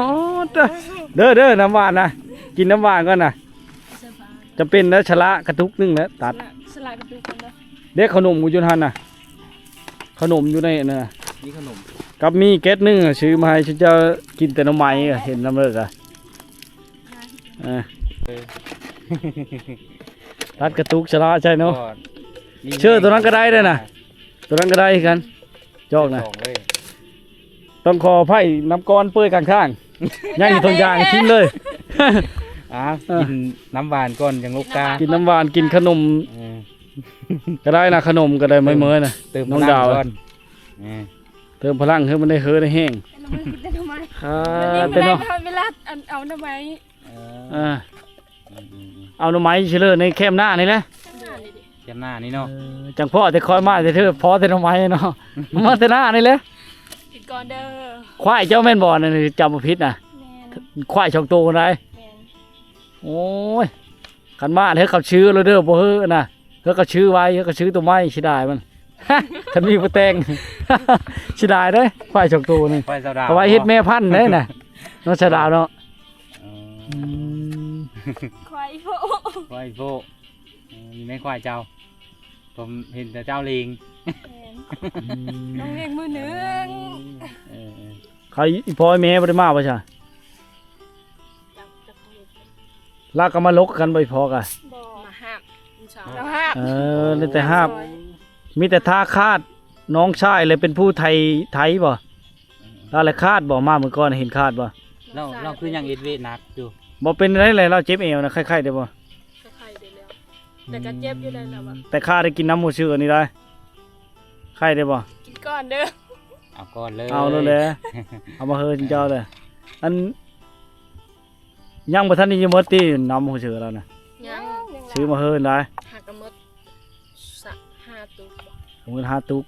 ເດີ ເດີ ນ້ຳຫວານນະ ກິນນ້ຳຫວານກ່ອນນະ ຈຳເປັນແລ້ວ ສະຫຼະກະຕຸກໜຶ່ງແລ້ວ ຕັດ ສະຫຼະ ສະຫຼະກະຕຸກກ່ອນເດີ ເດ້ ເຂົ້າໜົມຢູ່ຫັ້ນນະ ເຂົ້າໜົມຢູ່ໃນນັ້ນນະ ມີເຂົ້າໜົມ ກັບມີແກັດໜຶ່ງ ຊື້ມາໃຫ້ເຈົ້າກິນແຕ່ໜໍ່ໄມ້ ເຫັນນຳເລີກະ ອ່າ ຕັດກະຕຸກສະຫຼະໃສ່ເນາະ ເຊີ ໂຕນັ້ນກໍໄດ້ເດ້ນະ ໂຕນັ້ນກໍໄດ້ຄືກັນ ຈອກນະ ຕ້ອງຂໍອະໄພນຳກ່ອນເປີດກາງທາງ ຍັງອີກຕົນຢ່າງຖິ້ມເລີຍ ອ່າ ກິນນ້ຳຫວານກ່ອນຈັ່ງລົກກາ ກິນນ້ຳຫວານ ກິນຂະໜົມ ເອີ ກໍໄດ້ນະ ຂະໜົມກໍໄດ້ ເຕີມ ເມີຍໆ ນະ ເຕີມ ນ້ອງດາວ ພະລັງກ່ອນ ເອີ ເຕີມພະລັງໃຫ້ມັນໄດ້ເຮີໄດ້ແຮງ ແຕ່ໜໍ່ໄມ້ ອ່າ ມັນກິນແຕ່ໜໍ່ໄມ້ ແຕ່ເນາະ ເວລາອັນເອົາໜໍ່ໄມ້ ອ່າ ອືມໆໆ ເອົາໜໍ່ໄມ້ຊິເລີຍໃນແຄມໜ້ານີ້ແຫຼະ ແຄມໜ້ານີ້ເນາະ ເອີ ຈັ່ງພໍ້ແຕ່ຂ້ອຍມາແຕ່ເທີ ພໍ້ແຕ່ໜໍ່ໄມ້ເນາະ ມາແຕ່ໜ້ານີ້ແຫຼະ ກິນກ່ອນເດີ ຄວາຍເຈົ້າແມ່ນບໍ່ ອັນນັ້ນ ຈຳບໍ່ຜິດນະ ແມ່ນ ຄວາຍສອງໂຕໄດ໋ ແມ່ນ ໂອ້ຍ ຄັນມາແລ້ວເຂົາຊື້ໂລດເດີ ບໍ່ເຮີນະ ເຂົາຊື້ໄວ້ ເຂົາຊື້ໂຕໃໝ່ ເສຍດາຍມັນ ຄັນມີຜູ້ແຕ່ງ ເສຍດາຍເດ້ ຄວາຍສອງໂຕນີ້ ຄວາຍສາວດາວ ເອົາໄວ້ເຮັດແມ່ພັນໄດ້ນະ ເນາະ ສາວດາວເນາະ ອືມ ອືມ ຄວາຍໂພ ຄວາຍໂພ ເອີ ນີ້ແມ່ນຄວາຍເຈົ້າ ຜົມເຫັນແຕ່ເຈົ້າເລງ ແມ່ນ ອືມ ຕ້ອງລຽງມື້ໜຶ່ງ ເອີໆ ເຂົາອີ່ພໍ່ອີ່ແມ່ບໍ່ໄດ້ມາບໍ່ຊະ? ລາວກໍມາລົກກັນບໍ່ອີ່ພໍ່ກະ ບໍ່ ມາຫາບ ເອີ ໄດ້ແຕ່ຫາບ ມີແຕ່ຖ້າຄາດ ນ້ອງຊາຍແຫຼະເປັນຜູ້ໄຖ ໄຖບໍ່? ລາວແຫຼະຄາດບໍ່? ມາມື້ກ່ອນເຫັນຄາດບໍ່? ລາວ ລາວຄືຍັງເຮັດວຽກໜັກຢູ່ ບໍ່ເປັນໄດແຫຼະ ລາວເຈັບແອວນະ ໄຂ້ໆ ໄດ້ບໍ່? ໄຂ້ໆ ໄດ້ແລ້ວ ແຕ່ກໍເຈັບຢູ່ໄດ໋ລາວວ່າ ແຕ່ຂ້າໄດ້ກິນນ້ຳໝູເສືອນີ້ໄດ໋ ໄຂ້ໄດ້ບໍ່? ກິນກ່ອນເດີ ເອົາກ່ອນເລີຍ ເອົາໂລດແຫຼະ ເອົາມາເຮີເຈົ້າເລີຍ ອັນ ຍັງບໍ່ທັນໄດ້ຢູ່ໝົດຕິ ນ້ຳຫົວເສືອລາວນະ ຍັງ ຊື້ມາເຮີນໄດ້ ຫາກະໝົດ ສະ ຫ້າຕຸກບໍ່ ໝົດຫ້າຕຸກ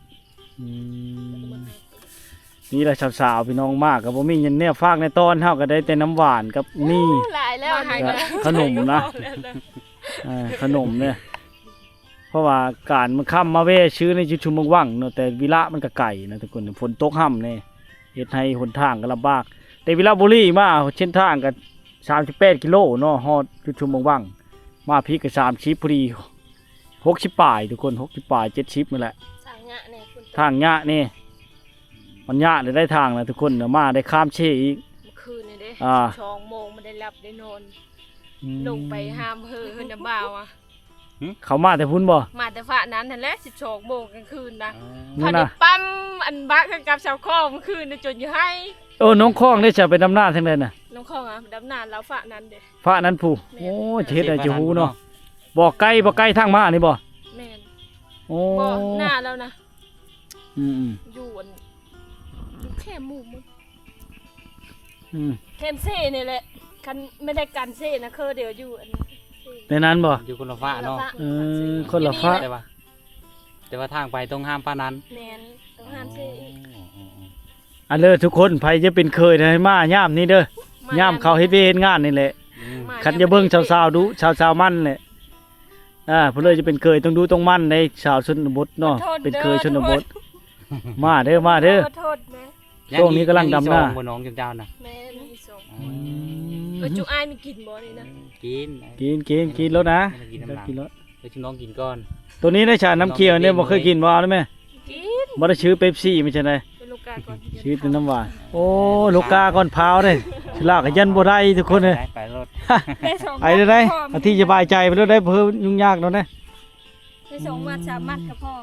ອືມ ໝົດຫ້າຕຸກ ນີ້ລະສາວໆ ພີ່ນ້ອງມາກະບໍ່ມີຫຍັງແນວຝາກແນວຕ້ອນ ເຮົາກະໄດ້ແຕ່ນ້ຳຫວານກັບໝີ່ ໂອ້ ຫຼາຍແລ້ວ ກະ ໃຫ້ ຂະໜົມນະ ເອີ ຂະໜົມເດ້ ເພາະວ່າການມັນຄ່ຳມາແວ່ຊື້ໃນຢູ່ຊຸມວັງເນາະ ແຕ່ວິລະມັນກະໄກນະທຸກຄົນ ຝົນຕົກຮ່ຳແດ່ ເຮັດໃຫ້ຫົນທາງກໍລຳບາກ ແຕ່ວິລະບູລີມາເສັ້ນທາງກໍສາມສິບແປດກິໂລເນາະ ຮອດຈຸດຊຸມບັງບັງ ມາພີ້ກໍສາມສິບພໍດີ ຫົກສິບປາຍທຸກຄົນ ຫົກສິບປາຍ ເຈັດສິບນີ້ແຫຼະ ທາງຍະແດ່ ທາງຍະແດ່ ມັນຍະແລ້ວໄດ້ທາງນະທຸກຄົນ ມາໄດ້ຂ້າມເຊອີກ ເມື່ອຄືນນີ້ເດ້ ອ່າ ສອງໂມງບໍ່ໄດ້ຫຼັບໄດ້ນອນ ອືມ ລົງໄປຫາມເຮີເຮີນຳບ່າວອະ ຫຶ ເຂົາມາແຕ່ພຸ້ນບໍ່? ມາແຕ່ຟາກນັ້ນຫັ້ນແຫຼະ ສິບສອງໂມງກາງຄືນນະ ອໍ ພາດນີ້ປ້ຳອັນບັກກັບຊາວຄອງມື້ຄືນນີ້ຈົນຢູ່ໄຫ້ ເອີ ນ້ອງຄອງເດ້ ຈະໄປດຳນາທາງໃດນະ? ນ້ອງຄອງອະ ດຳນາລາວຟາກນັ້ນເດ້ ຟາກນັ້ນພຸ້ນ ແມ່ນ ໂອ້ຍ ຈະເຮັດໃດຈະຮູ້ເນາະ ບໍ່ໄກ ບໍ່ໄກທາງມານີ້ບໍ່? ແມ່ນ ໂອ້ ບໍ່ ນາລາວນະ ອືມໆ ຢູ່ອັນ ຢູ່ແຄມໝູ່ໝົດ ອືມ ແຄມເຊນີ້ແຫຼະ ຄັນແມ່ນໄດ້ກັນເຊນະ ຄືດຽວຢູ່ອັນ ໃນນັ້ນບໍ່? ຢູ່ຄົນລະຟາກເນາະ ຄົນລະຟາກ ເອີ ຄົນລະຟາກ ແຕ່ວ່າ ແຕ່ວ່າທາງໄປຕົງຫາມຟາກນັ້ນ ແມ່ນ ຕົງຫາມເຊອີກ ອໍ ອັນເລີຍທຸກຄົນ ໃຜຈະເປັນເຂີຍໃຫ້ມາຍາມນີ້ເດີ ມາຍາມເຂົາເຮັດວຽກເຮັດງານນີ້ແຫຼະ ອືມ ຄັນຈະເບິ່ງສາວໆ ດຸ ສາວໆ ມັນແຫຼະ ອ່າ ຜູ້ເລີຍຈະເປັນເຂີຍຕ້ອງດຸຕ້ອງໝັ່ນໃດ ສາວຊົນນະບົດເນາະ ເປັນເຂີຍຊົນນະບົດ ມາເດີ ມາເດີ ຂໍໂທດນະ ຊ່ວງນີ້ກຳລັງດຳນາ ຍັງອີກ ຍັງອີກສອງບໍ່ນ້ອງເຈົ້ານະ ແມ່ນມີສອງ ອືມ ເອີ ຈຸອ້າຍມີກິນບໍ່ນີ້ນະ? ກິນ ກິນ ກິນ ກິນໂລດນະ ກິນນຳ ກິນໂລດ ເອີ ຈຸນ້ອງກິນກ່ອນ ໂຕນີ້ໄດ້ຊານ້ຳຂຽວນີ້ບໍ່ເຄີຍກິນບໍ່? ເອົາໄດ້ແມ? ກິນ ບໍ່ໄດ້ຊື້ເປັບຊີ ມັນຈັ່ງໃດ? ເປັນລູກກາກ່ອນ ຊື້ແຕ່ນ້ຳຫວານ ໂອ້ ລູກກາກ່ອນພາວເດ້ ລາວກໍຢັນບໍ່ໄດ້ທຸກຄົນເອີຍ ໄປໂລດ ໄປເລີຍໄດ໋ ອະທິສະບາຍໃຈໄປໂລດໄດ໋ ເພິ່ນຫຍຸ້ງຍາກໂດນເດ້ ໄດ້ສອງມັດສາມມັດກໍພໍ